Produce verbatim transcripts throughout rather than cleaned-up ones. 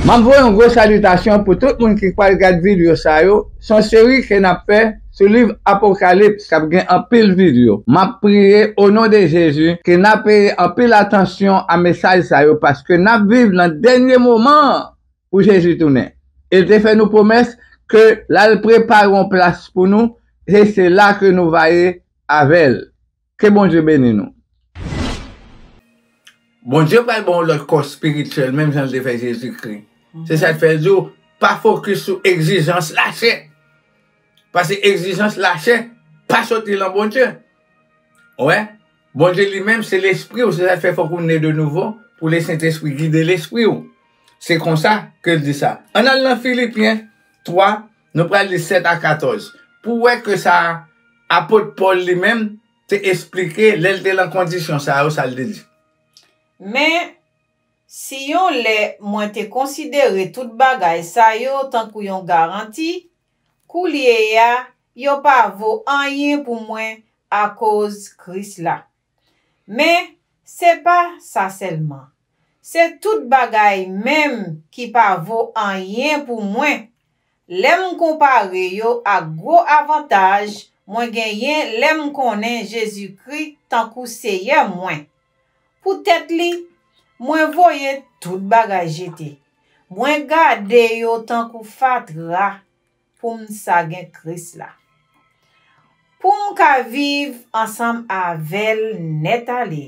M ap voye yon gwo salitasyon pou tout moun ki pral gad videyo sa yo. Se yon seri ke n ap fè sou liv Apokalips k ap gen anpil videyo. M ap priye o non de Jezi ke n ap peye anpil atansyon a mesaj sa yo, paske n ap viv nan dènye moman an pou Jezi tounen. E l te fè nou pwomès ke l al prepare yon plas pou nou, e se la ke nou va ye avè l. Ke Bondye beni nou. Bondye pral ba w lòt kò espirityèl, menm jan l te fè Jezikri. Se sa k fè l di w, pa fokis sou egzijans lachè. Paske egzijans lachè pa soti nan Bondye. Ou wè? Bondye li menm, se lespri w, se sa k fè fòk ou ne de nouvo pou Lesentespri gide lespri w. Se konsa ke l di sa. Ann al nan Filipyen twa, nou pral li sèt a katòz. Pou w wè ke sa apot Pòl li menm te esplike lè l te lan kondisyon sa yo, sa l te di. Men, si yon lè mwen te konsidere tout bagay sa yo tankou yon garanti, koulye a, yo pa vo anyen pou mwen akoz Kris la. Men, se pa sa sèlman. Se tout bagay menm ki pa vo anyen pou mwen, lè m konpare yo ak gwo avantaj mwen genyen lè m konnen Jezikri tankou Seyè mwen. Poutèt li, mwen voye tout bagay jete. Mwen gade yo tankou fatra pou m sa gen Kris la. Pou m ka viv ansanm avè l nèt ale.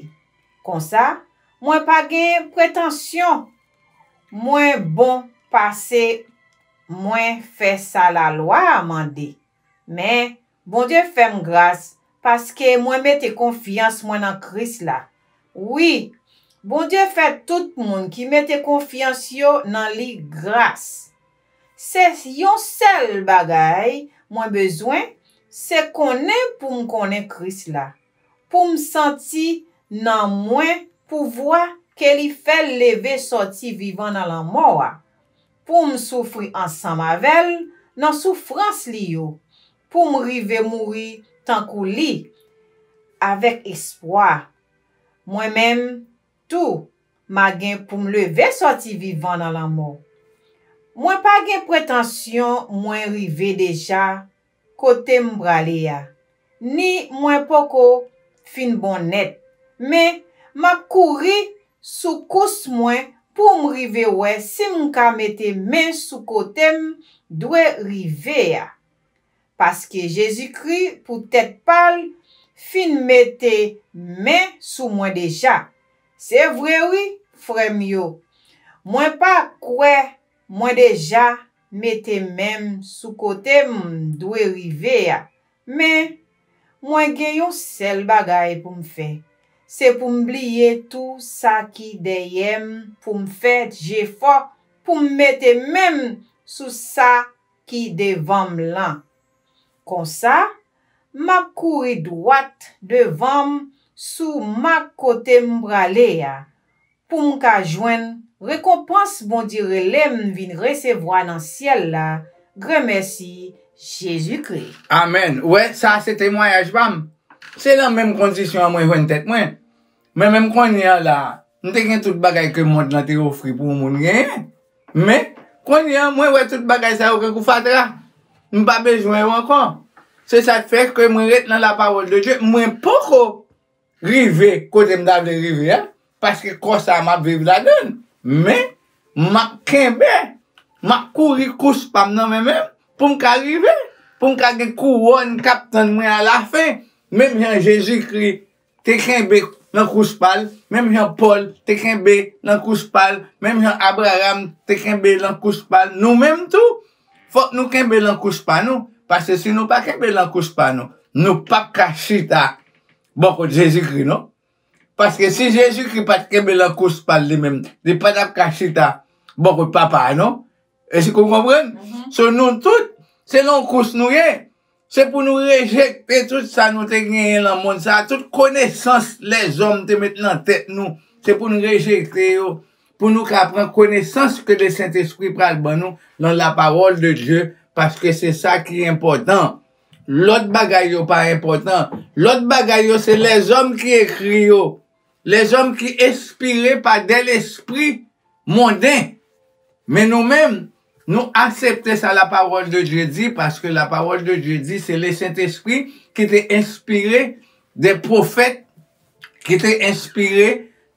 Konsa, mwen pa gen pretansyon mwen bon pase mwen fè sa lalwa a mande. Men, Bondye fè m gras paske mwen mete konfyans mwen nan Kris la. Wi, Bondye fè tout moun ki mete konfyans yo nan li gras. Se yon sèl bagay mwen bezwen, se konnen pou m konnen Kris la, pou m santi nan mwen pouvwa ke li fè l leve sòti vivan nan lanmò a, pou m soufri ansanm avè l nan soufrans li yo, pou m rive mouri tankou li, avèk espwa. Mwen menm tou, m a gen pou m leve sòti vivan nan lanmò. Mwen pa gen pretansyon mwen rive deja kote m prale a, ni mwen poko fin bon nèt, men m ap kouri sou kous mwen pou m rive wè si m ka mete men sou kote m dwe rive a. Paske Jezikri, poutèt pa l, fin mete men sou mwen deja. Se vre wi, frè m yo, mwen pa kwè mwen deja mete men m sou kote m dwe rive a, men mwen gen yon sèl bagay pou m fè. Se pou m bliye tou sa ki dèyè m, pou m fè jefò pou m mete men m sou sa ki devan m lan. Konsa, m ap kouri dwat devan m sou mak kote m prale a, pou m ka jwenn rekonpans Bondye rele m vin resevwa nan syèl la, granmèsi Jezikri. Amèn. Ou wè, sa se temwayaj pa m. Se nan menm kondisyon an mwen jwenn tèt mwen. Mwen menm kounye a la, m te gen tout bagay ke mond lan te ofri pou moun genyen. Men, kounye a, mwen wè tout bagay sa yo kankou fatra. M pa bezwen yo ankò. Se sa k fè ke mwen ret nan la parole de Dieu. Mwen poko rive kote m ta vle rive a, paske kò sa a m ap viv ladan l. Men, m ap kenbe, m ap kouri kous pa m nan men men m, pou m ka rive, pou m ka gen kouwòn k ap tann mwen alafen, menm jan Jezikri te kenbe nan kous pa l, menm jan Pòl te kenbe nan kous pa l, menm jan Abraram te kenbe nan kous pa l. Nou menm tou, fòk nou kenbe nan kous pa nou, paske si nou pa kenbe nan kous pa nou, nou p ap ka chita bò kot Jezikri, non. Paske si Jezikri pa t kenbe nan kous pa l li menm, li pa t ap ka chita bò kot Papa a, non. Èske w konprann? So, nou tout, se nan yon kous nou ye. Se pou nou rejekte tout sa nou te genyen nan mond sa a, tout konesans lèzòm te met nan tèt nou. Se pou nou rejekte yo, pou nou ka pran konesans ke Lesentespri pral ban nou nan la parole de Dieu, paske se sa ki enpòtan. Lòt bagay yo pa enpòtan. Lòt bagay yo, se lèzòm ki ekri yo. Lèzòm ki enspire pa dè lespri monden. Men nou menm, nou aksepte sa la parole de Dieu di, paske la parole de Dieu di, se le Sentespri ki te enspire de pwofèt, ki te enspire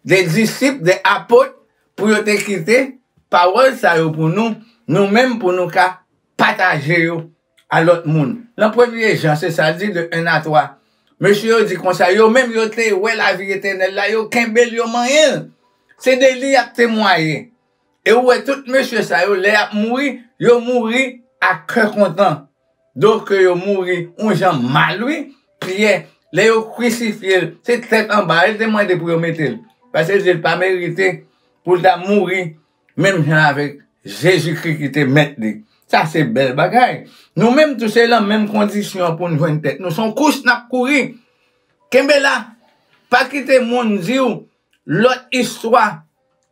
de disip, de apot, pou yo te kite pawòl sa yo pou nou, nou menm pou nou ka pataje yo a lòt moun. Nan premye Jan, se sa l di de en a twa. Mesye yo di konsa, yo menm yo te wè lavi etènèl la, yo kenbe l, yo manyen l. Se de li y ap temwaye. E ou wè tout mesye sa yo, lè y ap mouri, yo mouri a kè kontan. Donk yo mouri yon jan mal, wi. Pyè, lè yo krisifye l, se tèt anba l te mande pou yo mete l. Paske l di l pa merite pou l ta mouri menm jan avèk Jezikri ki te mèt li. Sa se bèl bagay. Nou menm tou se lan menm kondisyon pou n jwenn tèt nou. Se yon kous n ap kouri. Kenbe la. Pa kite moun di w lòt istwa.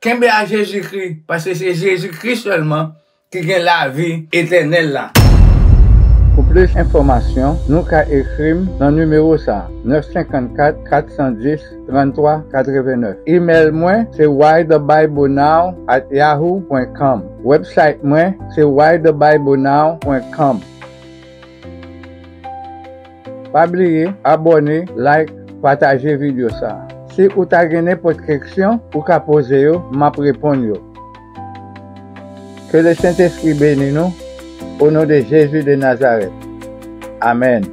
Kenbe a Jezikri, paske se Jezikri sèlman ki gen lavi etènèl la. Pou plis enfòmasyon, nou ka ekri m nan nimewo sa a, nèf senkannkat, kat san dis, tranntwa katrevennèf. Imèl mwen se why the bible now at yahoo pwen com. Website mwen se why the bible now pwen com. Pa bliye abòne, like, pataje videyo sa a. Si ou ta gen nenpòt keksyon, ou ka poze yo, m ap reponn yo. Ke le Sentespri beni nou, o non de Jezi de Nazarèt. Amèn.